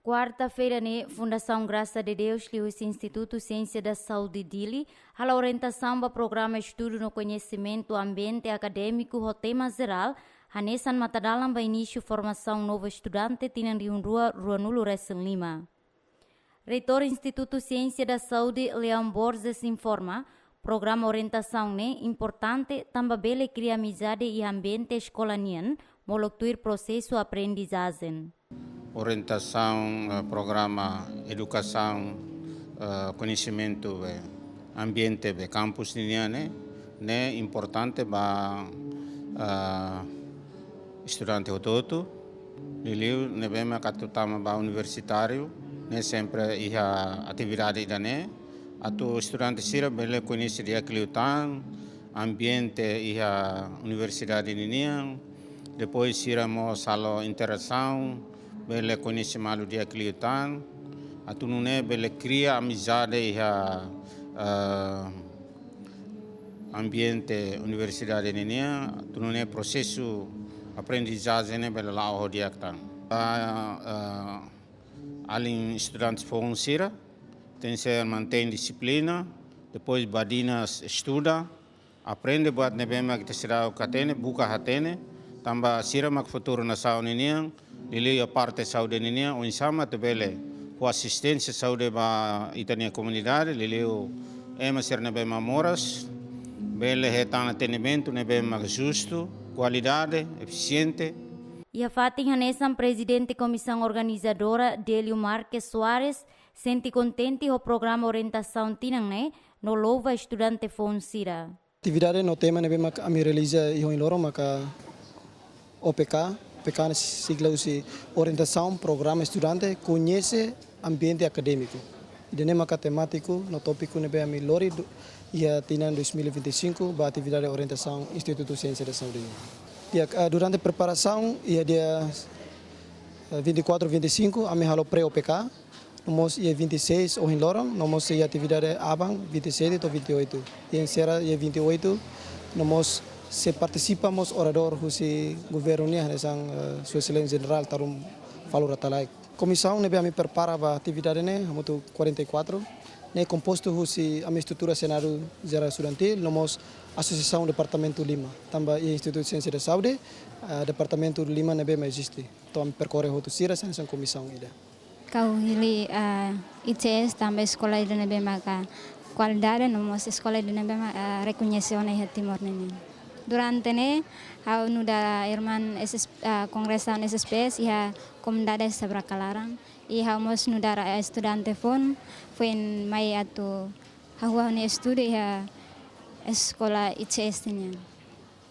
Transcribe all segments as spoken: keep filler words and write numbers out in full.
Kuarta-feira ne'e, Fundasaun Graça de Deus liuhusi Institutu Siénsia da Saúde Dili halo orientasaun ba programa estudu no koñesimentu ambiente akadémiku ho tema jerál, hanesan matadalan ba inísiu formasaun novu estudante tinan rihun rua ruanulu resin lima. Reitór Institutu Siénsia da Saúde, Leão Borges, informa, programa orientasaun ne'e importante tanba bele kria amizade iha ambiente eskola nian, molok tuir prosesu aprendizajen. Orientasaun, eh, programa edukasaun, eh, koñesimentu be ambiente be kampus nian ne'e, ne'e importante ba, eh, estudante hotu-hotu, liuliu ne'ebé mak atu tama ba universitáriu, ne'e sempre iha atividade ida-ne'e, atu estudante sira bele koñese di'ak liután ambiente iha universidade ninian, depois sira mós halo interasaun, bele koñese malu di'ak liután, atu nune'e bele kria amizade iha, eh, ambiente universidade ninian, atu nune'e prosesu aprendizajen ne'e bele la'o ho di'ak tan. Ah, ah, alin estudante foun sira tenke ser mantein dixiplina, depois badina estuda, aprende buat ne'ebé mak ita seidauk hatene, buka hatene, tanba sira mak futuru nasaun ninian, liuliu iha parte saúde ninian, oinsá mak atu bele fó asisténsia saúde ba ita-nia komunidade, liuliu ema sira ne'ebé mak moras, bele hetan atendimentu ne'ebé mak justu, kualidade, efisiente. Iha fatin hanesan, Prezidente Komisaun Organizadora, Délio Marques Soares, sente kontente ho programa orientasaun tinan ne'e, no louva estudante foun sira. Atividade no tema ne'ebé mak ami realiza iha ohin loron maka O P K, O P K ne'e sigla husi Orientasaun Programa Estudante Koñese Ambiente Akadémiku. Ida-ne'e maka temátiku no tópiku ne'ebé ami lori du-, iha tinan dois mil e vinte e cinco ba atividade orientasaun Institutu Siénsia da Saúde. Di'ak, ah, durante preparasaun iha dia, eh, vinte e quatro, vinte e cinco, ami halo pré-O P K, no mós iha vinte e seis ohin loron, no mós iha atividade aban vinte e sete to'o vinte e oito. I enserra iha vinte e oito, no mós sei partisipa mós oradór husi governu nian hanesan, eh, Sua Exelénsia Jenerál Tarumuk Falur Atalaek. Komisaun ne'ebé ami prepara ba atividade ne'e hamutuk quarenta e quatro, ne'e kompostu husi ami estrutura Senadu Jerál Estudantil, no mós Asosiasaun Departamentu lima. Tanba iha Institutu Siénsia da Saúde, eh, Departamentu lima ne'ebé mak eziste. Entaun ami perkorre hotu sira hanesan komisaun ida. Ha'u hili, ah, I C S tanba eskola ida ne'ebé maka kualidade, no mós eskola ida ne'ebé maka, ah, rekoñese ona iha Timor ninian. Durante ne'e, ha'u nu'udar irmán S S, ah, kongresaun S S P S iha komunidade Sabraka Laran. I ha'u mós nu'udar, ah, estudante foun, foin mai atu hahú ha'u-nia estudu iha eskola I C S nian.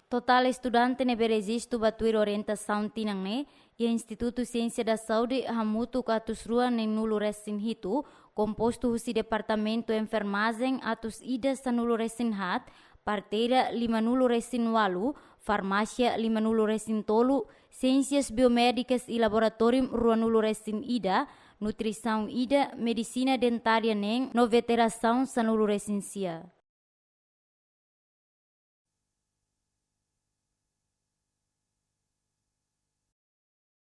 Totál estudante ne'ebé rejistu ba tuir orientasaun tinan ne'e iha Institutu Siénsia da Saúde hamutuk atus rua neenulu resin hitu, kompostu husi Departamentu Enfermajen atus ida sanulu resin haat, parteira limanulu resin ualu, farmásia limanulu resin tolu, siénsias biomédikas i laboratóriu ruanulu resin ida, nutrisaun ida, medisina dentária neen, no veterinária sanulu resin sia.